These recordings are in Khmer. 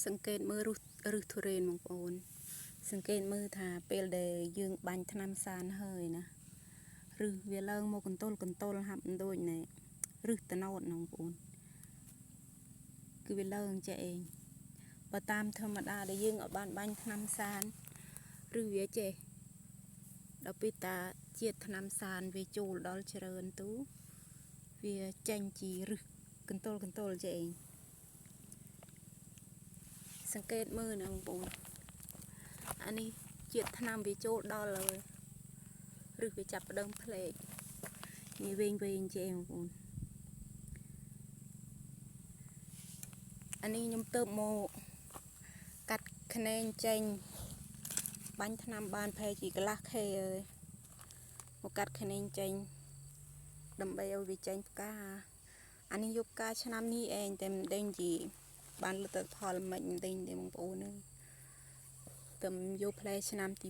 សង្កេតមើលរឹសទុរេនបងប្អូនសង្កេតមើលថាពេលដែលយើងបាញ់ថ្នាំសានហើយណារឹសវាឡើងមកកន្ទល់ហាប់ដូចណែរឹសត្នោតណាបងប្អូនគឺវាឡើងចេះឯងបើតាមធម្មតាដែលយើងអត់បានបាញ់ថ្នាំសានឬវាចេះដល់ពេលតាជាតិថ្នាំសានវាចូលដល់ច្រើនទូវាចេញជារឹសកន្ទល់ចេះឯងសង្កេតមើលណាបងប្អូនអានេះជាតិថ្នាំវាចូលដល់ហើយឬវាចាប់ផ្ដើមផ្លេកនេះវែងចេះបងប្អូនអានេះខ្ញុំទៅមកកាត់ខ្នែងចេញបាញ់ថ្នាំបានប្រហែលជាកន្លះខេហើយមកកាត់ខ្នែងចេញដើម្បីឲ្យវាចេញផ្កាអានេះយកផ្កាឆ្នាំនេះឯងតែមិនដឹងជាបានលទ្ធផលមិនដឹងទេបងប្អូនអើយតែយកផ្លែឆ្នាំទី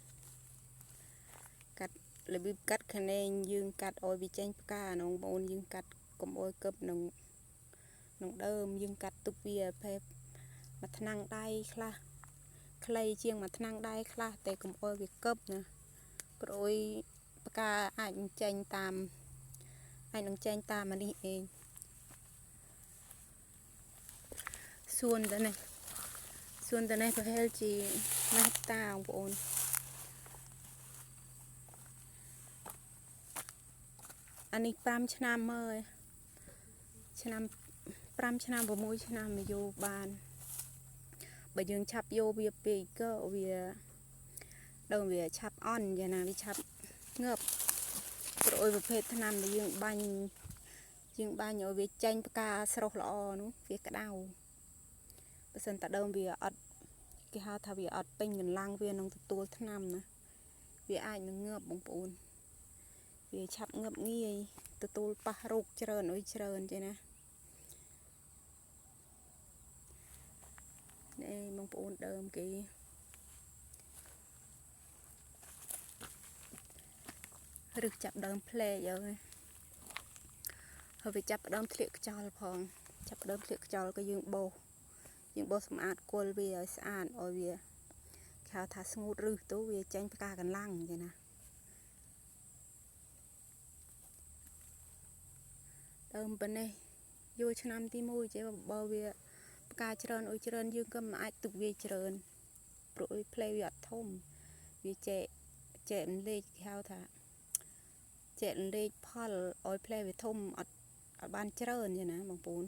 1កាត់របៀបកាត់ខ្នែងយើងកាត់ឲ្យវាចេញផ្កាបងប្អូនយើងកាត់កុំឲ្យកឹបនឹងដើមយើងកាត់ទុកវាប្រហែលមួយថ្នាំងដៃខ្លះខ្លីជាងមួយថ្នាំងដៃខ្លះតែកុំឲ្យវាកឹបណាព្រោះផ្កាអាចនឹងចេញតាមអានេះឯងសួនទៅនេះសួនទៅនេះប្រហែលជា1ហិកតាបងប្អូនអានេះ5ឆ្នាំមើលឆ្នាំ5ឆ្នាំ6ឆ្នាំមកយកបានបើយើងឆាប់យកវាពេកក៏វាដើមវាឆាប់អន់យ៉ាងណាវាឆាប់ងើបព្រោះប្រភេទថ្នាំដែលយើងបាញ់ឲ្យវាចេញផ្កាស្រស់ល្អនោះវាក្តៅបើសិនតែដើមវាអត់គេហៅថាវាអត់ពេញកម្លាំងវានឹងទទួលថ្នាំណាវាអាចនឹងងើបបងប្អូនវាឆាប់ងើបងាយទទួលប៉ះរោគច្រើនអុយច្រើនចេះណានេះបងប្អូនដើមគេរឹសចាប់ដើមផ្លែកហើយហើយវាចាប់ដើមធ្លាក់ខ្យល់ផងចាប់ដើមធ្លាក់ខ្យល់ក៏យើងបោសសម្អាតគល់វាឲ្យស្អាតឲ្យវាគេហៅថាស្ងួតរឹសទៅវាចេញផ្កាកន្លាំងចឹងណាដើមប៉ុណ្ណេះយកឆ្នាំទី1ចេះបើវាផ្កាច្រើនអុយច្រើនយើងក៏មិនអាចទុកវាច្រើនព្រោះអុយផ្លែវាអត់ធំវាចែករំលែកគេហៅថាចែករំលែកផលឲ្យផ្លែវាធំអត់បានច្រើនទេណាបងប្អូន